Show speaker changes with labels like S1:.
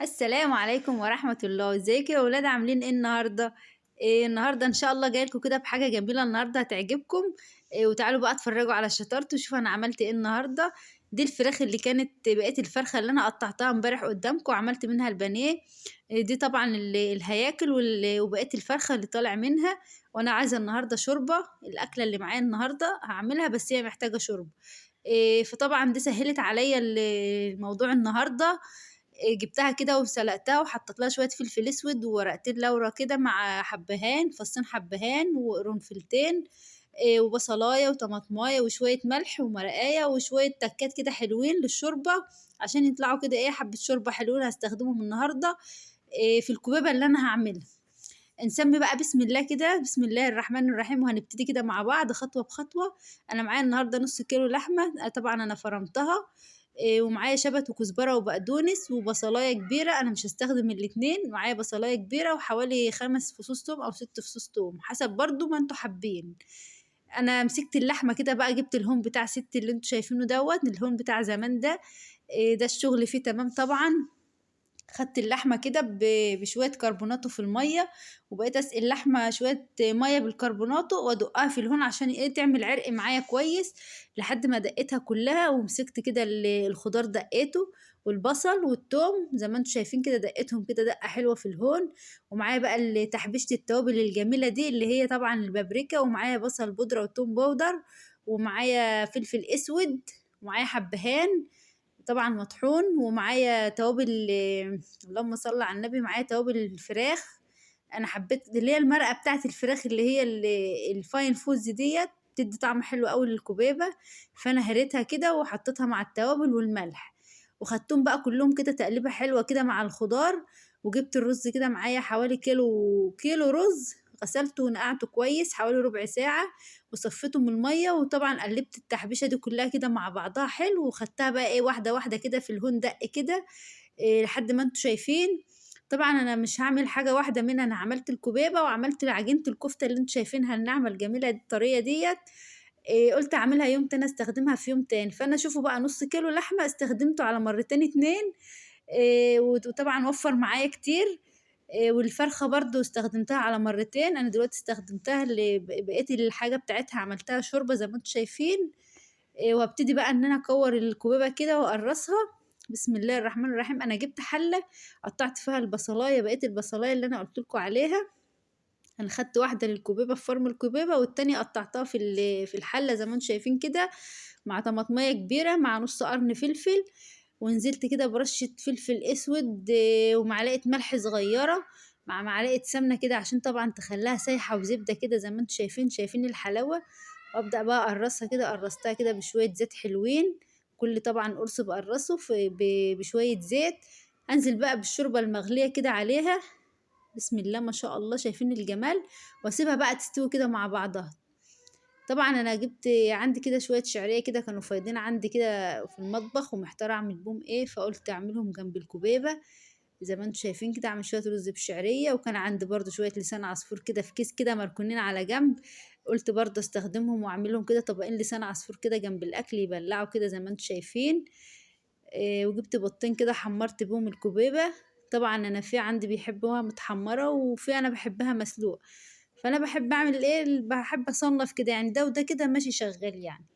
S1: السلام عليكم ورحمة الله. ازيكم يا ولاد؟ عاملين ايه النهارده؟ النهارده ان شاء الله جايلكم كده بحاجة جميلة النهارده هتعجبكم. وتعالوا بقى اتفرجوا على شطارتي وشوفوا انا عملت ايه النهارده. دي الفراخ اللي كانت بقية الفرخه اللي انا قطعتها امبارح قدامكم وعملت منها البانيه. دي طبعا الهياكل وبقية الفرخه اللي طالع منها. وانا عايزه النهارده شوربة، الاكلة اللي معايا النهارده هعملها بس هي محتاجه شوربة. فطبعا دي سهلت عليا الموضوع النهارده. جبتها كده وسلقتها وحطيت لها شوية فلفل اسود وورقتين لورا كده مع حبهان، فصين حبهان وقرنفلتين، وبصلايه وطماطمايه وشوية ملح ومرقايه وشوية تكات كده حلوين للشوربه عشان يطلعوا كده حبه شوربة حلوين هستخدمهم النهارده، في الكبيبه اللي انا هعملها. نسمي بقى بسم الله كده، بسم الله الرحمن الرحيم، وهنبتدي كده مع بعض خطوة بخطوة. انا معايا النهارده نص كيلو لحمه، طبعا انا فرمتها، ومعايا شبت وكزبره وبقدونس وبصلايه كبيرة، انا مش هستخدم الاتنين، معايا بصلايه كبيرة وحوالي 5 فصوص توم او 6 فصوص توم حسب برضو ما انتوا حابين. انا مسكت اللحمة كده بقى، جبت الهون بتاع ست اللي انتوا شايفينه دوت، الهون بتاع زمان ده، ده الشغل فيه تمام. طبعا خدت اللحمة كده بشوية كربوناتو في المية، وبقيت اسقي اللحمة شوية مية بالكربوناتو وادقها في الهون عشان تعمل عرق معايا كويس لحد ما دقيتها كلها. ومسكت كده الخضار دقيته والبصل والثوم زي ما انتم شايفين كده، دقيتهم كده دقه حلوة في الهون. ومعايا بقى تحبيشه التوابل الجميلة دي اللي هي طبعا البابريكا، ومعايا بصل بودره وثوم بودر، ومعايا فلفل اسود، ومعايا حبهان طبعا مطحون، ومعايا توابل، اللهم صل على النبي، معايا توابل الفراخ. انا حبيت اللي هي المرقه بتاعه الفراخ اللي هي ال Fine Foods ديت، بتدي طعم حلو قوي للكبيبه، فانا هريتها كده وحطيتها مع التوابل والملح، وخدتهم بقى كلهم كده تقليبه حلوة كده مع الخضار. وجبت الرز كده معايا حوالي كيلو رز، غسلته ونقعته كويس حوالي ربع ساعة وصفيته من المية، وطبعا قلبت التحبيشه دي كلها كده مع بعضها حلو، وخدتها بقى واحدة واحدة كده في الهون دق كده، لحد ما انتوا شايفين. طبعا انا مش هعمل حاجة واحدة منها، انا عملت الكبيبه وعملت عجينه الكفتة اللي انتوا شايفينها الناعمة الجميلة الطريه ديت، قلت اعملها يوم تاني استخدمها في يوم تاني. فانا شوفوا بقى نص كيلو لحمه استخدمته على مرتين 2، وطبعا وفر معايا كتير. والفرخه برضو استخدمتها على مرتين، انا دلوقتي استخدمتها اللي بقيت الحاجة بتاعتها عملتها شوربة زي ما انتم شايفين. وابتدي بقى ان انا اكور الكبيبه كده واقرصها. بسم الله الرحمن الرحيم. انا جبت حله قطعت فيها البصلايه، بقيت البصلايه اللي انا قلت لكم عليها، انا خدت واحدة للكبيبه في فرم الكبيبه، والتانية قطعتها في الحلة زي ما انتم شايفين كده، مع طماطميه كبيرة مع نص قرن فلفل، ونزلت كده برشه فلفل اسود، ومعلقة ملح صغيرة مع معلقه سمنه كده عشان طبعا تخليها سايحه وزبده كده زي ما انتم شايفين، شايفين الحلاوة. وابدا بقى اقرصها كده، قرصتها كده بشوية زيت حلوين، كل طبعا قرص بقرصه بشوية زيت. انزل بقى بالشوربه المغليه كده عليها، بسم الله ما شاء الله، شايفين الجمال. واسيبها بقى تستوي كده مع بعضها. طبعا انا جبت عندي كده شوية شعرية كده كانوا فايضين عندي كده في المطبخ ومحتاره اعمل بهم ايه، فقلت اعملهم جنب الكبيبه زي ما انتم شايفين كده. اعمل شوية رز بشعريه، وكان عندي برضو شوية لسان عصفور كده في كيس كده مركونين على جنب، قلت برضو استخدمهم واعملهم كده طبقين لسان عصفور كده جنب الاكل يبلعوا كده زي ما انتم شايفين. وجبت بطين كده حمرت بهم الكبيبه. طبعا انا في عندي بيحبوها متحمره وفي انا بحبها مسلوقة، فانا بحب اعمل ايه، بحب اصنف كده يعني، ده وده كده ماشي شغال يعني.